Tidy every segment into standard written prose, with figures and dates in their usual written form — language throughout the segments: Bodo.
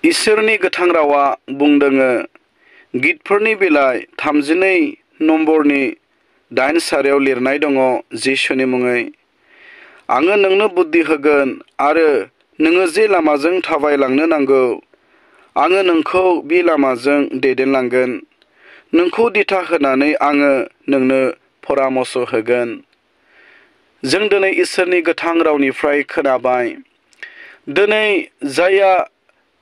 इसोरनि गोथां रावा बुंदोङो गितफोरनि बिलाइ 32 नम्बरनि 8 सारियाव लिरनाय दङ जिसुनि मुङै आङो नोंनो बुद्धि होगोन आरो नोङो जे लामाजों थाबायलांनो नांगौ आङो नोंखौ बे लामाजों दैदेनलांगोन नोंखौ दिथा होनानै आङो नोंनो परामर्श होगोन। जों दिनै इसोरनि गोथां रावनिफ्राय खोनाबाय दिनै जायहा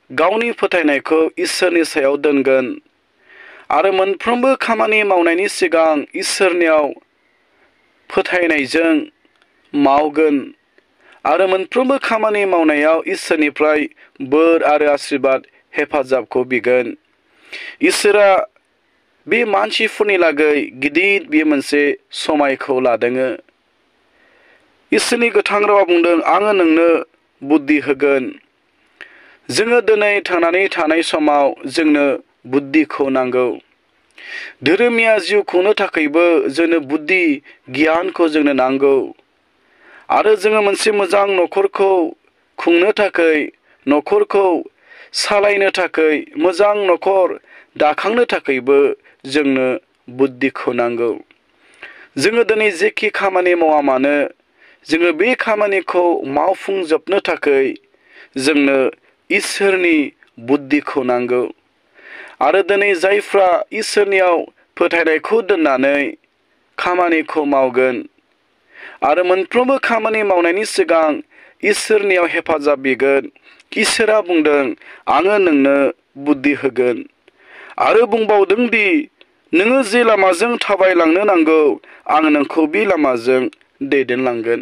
गावनि फोथायनायखौ इसोरनि सायाव दोनगोन आरो मोनफ्रोमबो खामानि मावनायनि सिगां इसोरनियाव फोथायनायजों मावगोन आरो मोनफ्रोमबो खामानि मावनायाव इसोरनिफ्राय बोर आरो आशीर्बाद हेफाजाबखौ बिगोन। इसोरा बे मानसिफोरनि लागै गिदिर बे मोनसे समायखौ लादोङो। इसोरनि गोथां रावा बुंदों आङो नोंनो बुद्धि होगोन। जोङो दिनै थांनानै थानाय समाव जोंनो बुद्धिखौ नांगौ। धोरोमिया जिउ खुंनो थाखायबो जोंनो बुद्धि गियानखौ जोंनो नांगौ आरो जोङो मोनसे मोजां न'खरखौ खुंनो थाखाय न'खरखौ सालायनो थाखाय मोजां न'खर दाखांनो थाखायबो जोंनो बुद्धिखौ नांगौ। जोङो दिनै जेखि खामानि मावा मानो जोङो बे खामानिखौ मावफुंजोबनो थाखाय जोंनो इसोरनि बुद्धिखौ नांगौ आरो दिनै जायफ्रा इसोरनियाव फोथायनायखौ दोननानै खामानिखौ मावगोन आरो मोनफ्रोमबो खामानि मावनायनि सिगां इसोरनियाव हेफाजाब बिगोन इसोरा बुंदों आङो नोंनो बुद्धि होगोन आरो बुंबावदों दि नोङो जे लामाजों थाबायलांनो नांगौ आं नोंखौ बे लामाजों दैदेनलांगोन।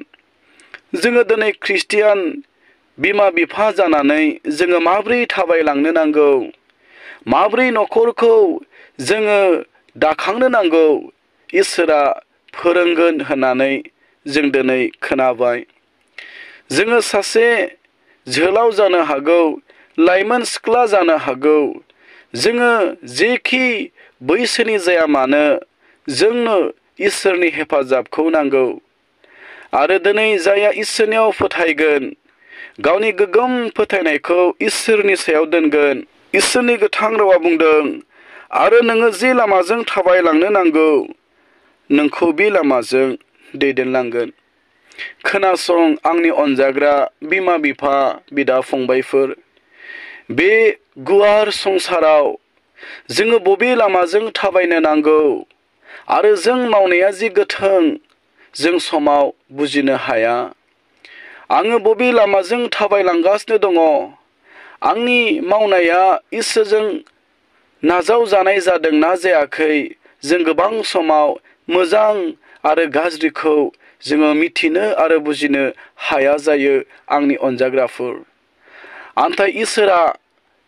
जोङो दिनै ख्रिस्टियान बिमा बिफा जानानै जोङो माबोरै थाबायलांनो नांगौ माबोरै न'खरखौ जोङो दाखांनो नांगौ इसोरा फोरोंगोन होननानै जों दिनै खोनाबाय। जोङो सासे जोहोलाव जानो हागौ लाइमोन सिख्ला जानो हागौ जोङो जेखि बैसोनि जाया मानो जोंनो इसोरनि हेफाजाबखौ नांगौ आरो दिनै जायहा इसोरनियाव फोथायगोन गावनि गोगोम फोथायनायखौ इसोरनि सायाव दोनगोन इसोरनि गोथां रावा बुंदों आरो नोङो जे लामाजों थाबायलांनो नांगौ नोंखौ बे लामाजों दैदेनलांगोन। खोनासं आंनि अनजाग्रा बिमा बिफा बिदा फंबायफोर बे गुवार संसाराव जोङो बबे लामाजों थाबायनो नांगौ आरो जों मावनाया जि गोथों जों समाव बुजिनो हाया। आङो बबे लामाजों थाबायलांगासिनो दङ आंनि मावनाया इसोरजों नाजावजानाय जादोंना जायाखै जों गोबां समाव मोजां आरो गाज्रिखौ जोङो मिथिनो आरो बुजिनो हाया जायो आंनि अनजाग्राफोर। नाथाय इसोरा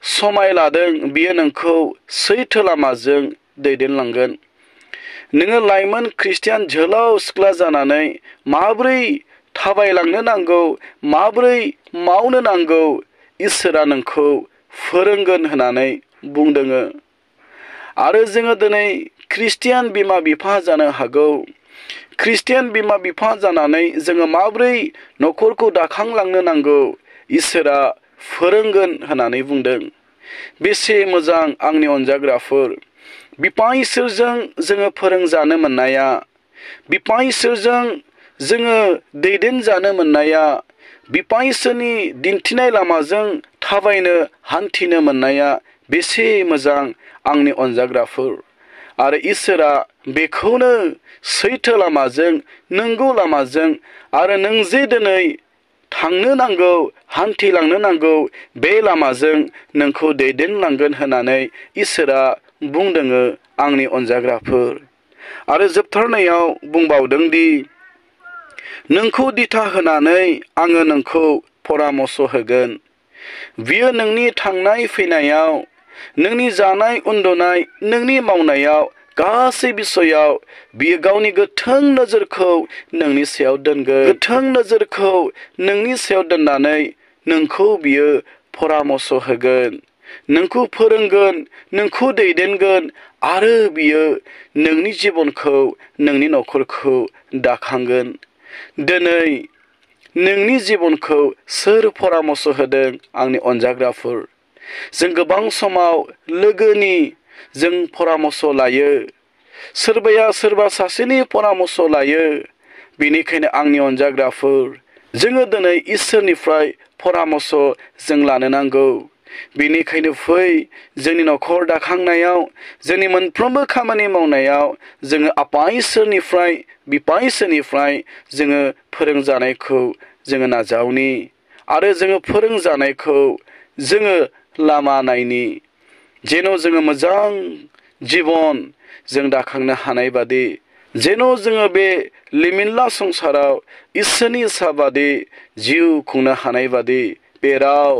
समाय लादों बियो नोंखौ सैथो लामाजों दैदेनलांगोन। नोङो लाइमोन ख्रिस्टियान जोहोलाव सिख्ला जानानै माबोरै थाबायलांनो नांगौ माबोरै मावनो नांगौ इसोरा नोंखौ फोरोंगोन होननानै बुंदोङो आरो जोङो दिनै ख्रिस्टियान बिमा बिफा जानो हागौ। ख्रिस्टियान बिमा बिफा जानानै जोङो माबोरै न'खरखौ दाखांलांनो नांगौ इसोरा फोरोंगोन होननानै बुंदों। बेसे मोजां आंनि अनजाग्राफोर बिफा इसोरजों जोङो फोरोंजानो मोननाया बिफा इसोरजों जोङो दैदेनजानो मोननाया बिफा इसोरनि दिन्थिनाय लामाजों थाबायनो हान्थिनो मोननाया बेसे मोजां आंनि अनजाग्राफोर आरो इसोरा बेखौनो सैथो लामाजों नंगौ लामाजों आरो नों जे दिनै थांनो नांगौ हान्थिलांनो नांगौ बे लामाजों नोंखौ दैदेनलांगोन होननानै इसोरा बुंदोङो आंनि अनजाग्राफोर आरो जोबथारनायाव बुंबावदों दि नोंखौ दिथा होनानै आङो नोंखौ परामर्श होगोन। बियो नोंनि थांनाय फैनायाव नोंनि जानाय उन्दुनाय नोंनि मावनायाव गासै बिसयाव बियो गावनि गोथों नोजोरखौ नोंनि सायाव दोनगोन। गोथों नोजोरखौ नोंनि सायाव दोननानै नोंखौ बियो परामर्श होगोन नोंखौ फोरोंगोन नोंखौ दैदेनगोन आरो बियो नोंनि जिबनखौ नोंनि न'खरखौ दाखांगोन। दिनै नोंनि जिबनखौ सोर परामर्श होदों आंनि अनजाग्राफोर जों गोबां समाव लोगोनि जों परामर्श लायो। सोरबाया सोरबा सासेनि परामर्श लायो। बेनिखायनो आंनि अनजाग्राफोर, जोङो दिनै इसोरनिफ्राय परामर्श जों लानो नांगौ। बेनिखायनो फै जोंनि न'खर दाखांनायाव, जोंनि मोनफ्रोमबो खामानि मावनायाव जोङो आफा इसोरनिफ्राय, बिफा इसोरनिफ्राय जोङो फोरोंजानायखौ जोङो नाजावनि आरो जोङो फोरोंजानायखौ जोङो लामा नायनि, जेन' जोङो मोजां जिबन जों दाखांनो हानाय बादि, जेन' जोङो बे लिमिनला संसाराव इसोरनि इस्सा बादि जिउ खुंनो हानाय बादि बे राव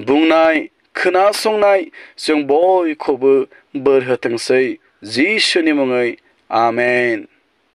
बुंनाय खोनासंनाय जों बयखौबो बोर होथोंसै जिसुनि मुङै आमेन।